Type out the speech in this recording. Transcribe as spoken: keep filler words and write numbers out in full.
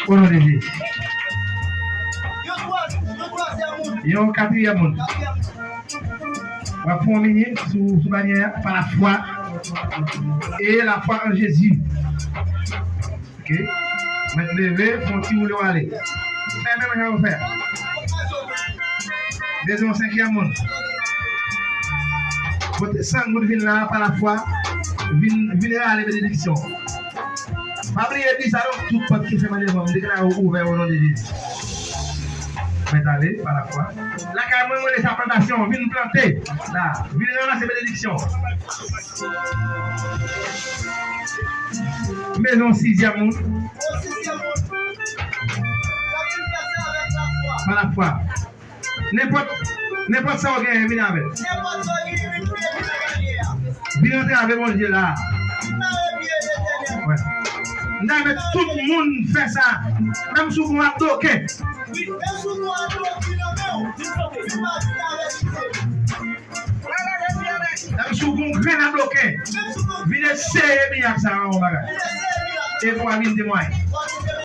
O non de Jezi. Yon katriyèm moun. W ap fè yon minit sou, sou banyè a, pa lafwa. E lafwa an Jezi. Ok. Mèt leve, fè yon ti woule w ale. Fè menm jan w fè. Bezwen yon senkyèm moun. Pote san goud vin la, pa lafwa. Vin, vin rale benediksyon. Pa bliye di sa non, tout pòt ki fèmen devan m, m deklare w ouvè o non de Jezi. Mèt ale, pa lafwa. Lakay mwen, mwen rele sa plantasyon, vin plante. La, vin ranmase benediksyon. M bezwen yon sizyèm moun. Pa lafwa. Nenpòt, nenpòt sa w genyen, vin avè l. Vin antre avè Bondye la. Wè. M ta renmen tout moun fè sa. Menm si w gon adoken. Menm si w gon grenn adoken. Vin eseye mirak sa a, yon bagay. E pou w vin temwaye.